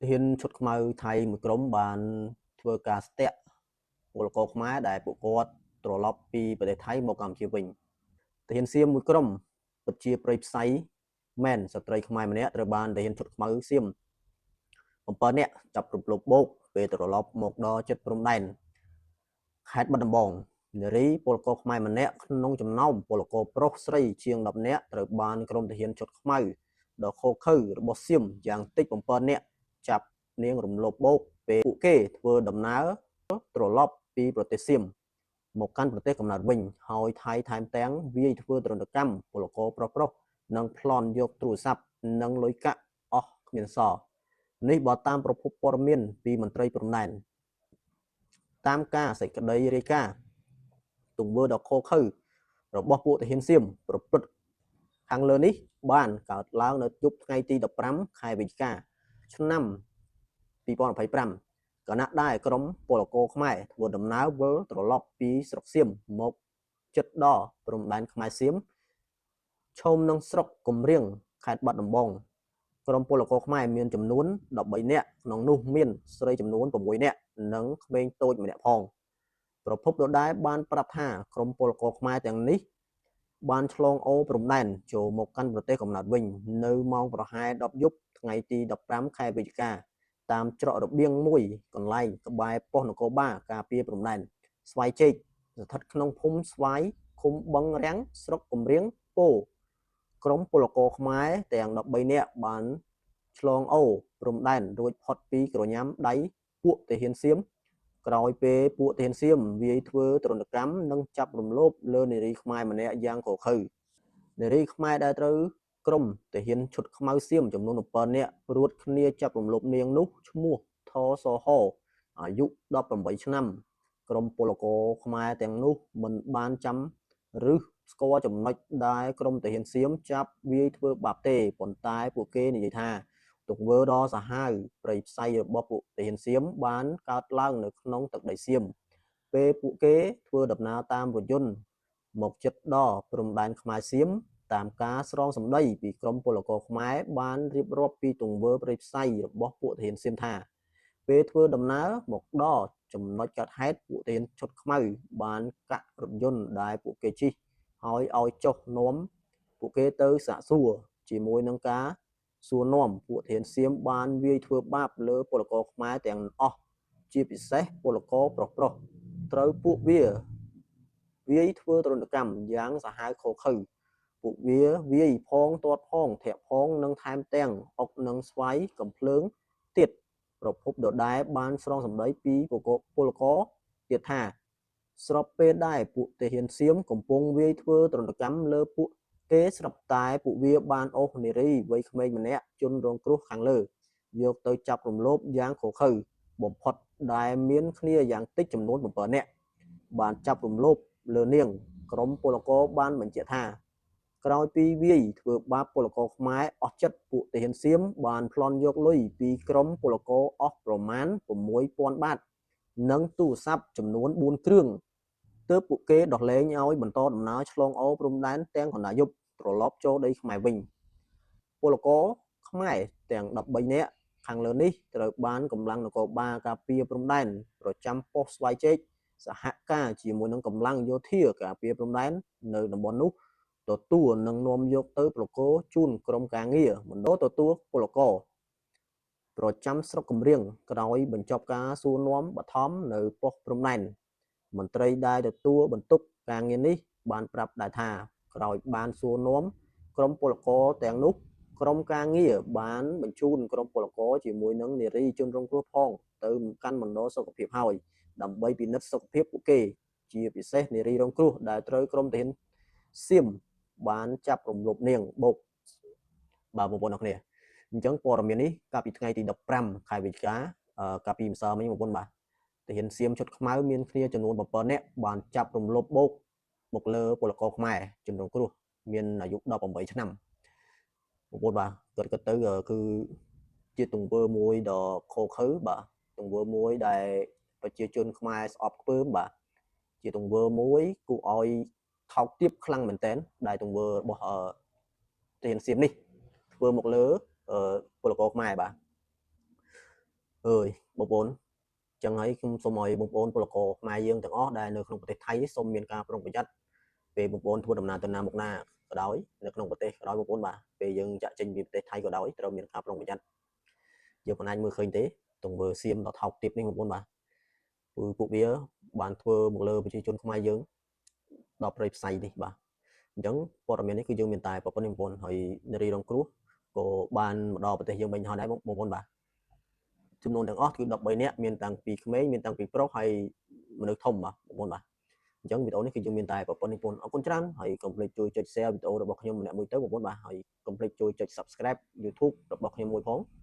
ទាហានឈុតខ្មៅថៃមួយក្រុមបានធ្វើការស្ទាក់ពលករខ្មែរដែលពួកគាត់ត្រឡប់ពីប្រទេសថៃមកកម្ពុជាវិញទាហានសៀមមួយក្រុមពិតជាព្រៃផ្សៃមែនស្ត្រីខ្មែរម្នាក់ត្រូវបានទាហានឈុតខ្មៅសៀម7នាក់ចាប់រំលោភបោកពេលត្រឡប់មកដល់ជិតព្រំដែនខេត្តបាត់ដំបងនារីពលករខ្មែរម្នាក់ក្នុងចំណោមពលករប្រុសស្រីជាង10នាក់ត្រូវបានក្រុមទាហានឈុតខ្មៅដ៏ឃោរឃៅរបស់សៀមយ៉ាងតិច7នាក់ចាប់នាងរំលោភបោកពេលពួកគេធ្វើដំណើរត្រឡប់ពីប្រទេសសៀមមកកាន់ប្រទេសកំណើតវិញហើយថៃថែមទាំងវាយធ្វើទរណកម្មពលករប្រុសៗនិងប្លន់យកទូរស័ព្ទនិងលុយកាក់អស់គ្មានសល់នេះបើតាមប្រភពព័ត៌មានពីមន្ត្រីព្រំដែនតាមការសេចក្តីរាយការណ៍ទង្វើដ៏ឃោរឃៅរបស់ពួកទាហានសៀមប្រព្រឹត្តខាងលើនេះបានកើតឡើងនៅយប់ថ្ងៃទី15ខែវិច្ឆិកាឆ្នាំ2025ខណៈដែលក្រុមពលករខ្មែរធ្វើដំណើរវិលត្រឡប់ពីស្រុកសៀមមកជិតដល់ព្រំដែនខ្មែរសៀមឈមនឹងស្រុកកំរៀងខេត្តបាត់ដំបងក្រុមពលករខ្មែរមានចំនួន13នាក់ក្នុងនោះមានស្រីចំនួន6នាក់និងក្មេងតូចម្នាក់ផងប្រភពដដែលបានប្រាប់ថាក្រុមពលករខ្មែរទាំងនេះបានឆ្លងអូរព្រំដែនចូលមកកាន់ប្រទេសកំណើតវិញនៅម៉ោងប្រហែល10យប់ថ្ងៃទី15ខែវិច្ឆិកាតាមច្រករបៀងមួយកន្លែងក្បែរប៉ុស្តិ៍នគរបាលការពារព្រំដែនស្វាយចេកស្ថិតក្នុងភូមិស្វាយឃុំបឹងរាំងស្រុកកំរៀងពោក្រុមពលករខ្មែរទាំង13នាក់បានឆ្លងអូរព្រំដែនរួចផុតពីក្រញាំដៃពួកទាហានសៀមក្រោយពេលពួកទាហានសៀមវាយធ្វើទរណកម្មនិងចាប់រំលោភលើនារីខ្មែរម្នាក់យ៉ាងឃោរឃៅនារីខ្មែរដែលត្រូវក្រុមទាហានឈុតខ្មៅសៀមចំនួន7នាក់ព្រួតគ្នាចាប់រំលោភនាងនោះឈ្មោះថសហអាយុ18ឆ្នាំក្រុមពលករខ្មែរទាំងនោះមិនបានចាំឬស្គាល់ចំណុចដែលក្រុមទាហានសៀមចាប់វាយធ្វើបាបទេប៉ុន្តែពួកគេនិយាយថាទង្វើដ៏សាហាវព្រៃផ្សៃរបស់ពួកទាហានសៀមបានកើតឡើងនៅក្នុងទឹកដីសៀមពេលពួកគេធ្វើដំណើរតាមរថយន្តមកជិតដល់ព្រំដែនខ្មែរសៀមតាមការស្រង់សម្ដីពីក្រុមពលករខ្មែរបានរៀបរាប់ពីទង្វើព្រៃផ្សៃរបស់ពួកទាហានសៀមថាពេលធ្វើដំណើរមកដល់ចំណុចកើតហេតុពួកទាហានឈុតខ្មៅបានកាក់រថយន្តដែលពួកគេជិះហើយឲ្យចុះនាំពួកគេទៅសាកសួរជាមួយនឹងការសួរនាំពួកទាហានសៀមបានវាយធ្វើបាបលើពលករខ្មែរទាំងអស់ជាពិសេសពលករប្រុសៗត្រូវពួកវាវាយធ្វើទរណកម្មយ៉ាងសាហាវឃោរឃៅពួកវាវាយផងទាត់ផងធាក់ផងនិងថែមទាំងអុកនិងស្វ័យកំភ្លើងទៀតប្រភពដដែលបានស្រង់សម្ដីពីពលករទៀតថាស្របពេលដែលពួកទាហានសៀមកំពុងវាយធ្វើទរណកម្មលើពួកគេស្រាប់តែពួកវាបានអូសនារីវ័យក្មេងម្នាក់ជនរងគ្រោះខាងលើយកទៅចាប់រំលោភយ៉ាងឃោរឃៅបំផុតដែលមានគ្នាយ៉ាងតិចចំនួន7នាក់បានចាប់រំលោភលើនាងក្រុមពលករបានបញ្ជាក់ថាក្រោយពីវាយធ្វើបាបពលករខ្មែរអស់ចិត្តពួកទាហានសៀមបានប្លន់យកលុយពីក្រុមពលករអស់ប្រមាណ6000បាតនិងទូរស័ព្ទចំនួន4គ្រឿងទើបពួកគេដោះលែងឲ្យបន្តដំណើរឆ្លងអូរព្រំដែនទាំងកណ្ដាលយប់ត្រឡប់ចូលដីខ្មែរវិញពលករខ្មែរទាំង13នាក់ខាងលើនេះត្រូវបានកម្លាំងនគរបាលការពារព្រំដែនប្រចាំប៉ុស្តិ៍ស្វាយចេកសហការជាមួយនឹងកម្លាំងយោធាការពារព្រំដែននៅតំបន់នោះទទួលនិងនាំយកទៅប្រគល់ជូនក្រុមការងារមណ្ឌលទទួលពលករប្រចាំស្រុកកំរៀងក្រោយបញ្ចប់ការសួរនាំបឋមនៅប៉ុស្តិ៍ព្រំដែនមន្ត្រីដែលទទួលបន្ទុកការងារនេះបានប្រាប់ដែរថាក្រោយបានសួរនាំក្រុមពលករទាំងនោះក្រុមការងារបានបញ្ជូនក្រុមពលករជាមួយនឹងនារីជនរងគ្រោះផងទៅកាន់មណ្ឌលសុខភាពហើយដើម្បីពិនិត្យសុខភាពពួកគេជាពិសេសនារីរងគ្រោះដែលត្រូវក្រុមទាហានសៀមបានចាប់រំលោភនាងបោកបាទបងប្អូនអរគ្នាអញ្ចឹងព័ត៌មាននេះកាលពីថ្ងៃទី15ខែវិច្ឆិកាកាលពីម្សិលមិញបងប្អូនបាទទាហានសៀមឈុតខ្មៅមានគ្នាចំនួន7នាក់បានចាប់រំលោភបោកមកលើពលករខ្មែរជនរងគ្រោះមានអាយុ18ឆ្នាំបងប្អូនបាទគាត់គិតទៅគឺជាទង្វើមួយដ៏ឃោរឃៅបាទទង្វើមួយដែលប្រជាជនខ្មែរស្អប់ខ្ពើមបាទជាទង្វើមួយគួរឲ្យថោកទាបខ្លាំងមែនទែនដែលទង្វើរបស់ទាហានសៀមនេះធ្វើមកលើពលករខ្មែរបាទ អើយបងប្អូនចឹងហើយខ្ញុំសូមឲ្យបងប្អូនពលករខ្មែរយើងទាំងអស់ដែលនៅក្នុងប្រទេសថៃនេះសូមមានការប្រុងប្រយ័ត្នពេលបងប្អូនធ្វើដំណើរទៅណាមកណាក៏ដោយនៅក្នុងប្រទេសក៏ដោយបងប្អូនបាទពេលយើងចាក់ចេញពីប្រទេសថៃក៏ដោយត្រូវមានការប្រុងប្រយ័ត្នយើងមិនអាចមើលឃើញទេទង្វើសៀមដ៏ថោកទាបនេះបងប្អូនបាទគឺពួកវាបានធ្វើមកលើប្រជាជនខ្មែរយើងដល់ព្រៃផ្សៃនេះបាទអញ្ចឹងព័ត៌មាននេះគឺយើងមានតែប៉ុណ្្នេះបងប្អូនហើយនារីរងគ្រោះក៏បានមកដល់ប្រទេសយើងវិញហើយដែរបងប្អូនបាទចំនួនទាំងអស់គឺ13នាក់មានតាំងពីក្មេងមានតាំងពីប្រុសហើយមនុស្សធំបាទបងប្អូនបាទអញ្ចឹងវីដេអូនេះគឺយើងមានតែប៉ុណ្្នេះបងប្អូនអរគុណច្រើនហើយកុំភ្លេចជួយចុច share វីដេអូរបស់ខ្ញុំម្នាក់មួយទៅបងប្អូនបាទហើយកុំភ្លេចជួយចុច subscribe YouTube របស់ខ្ញុំមួយផង។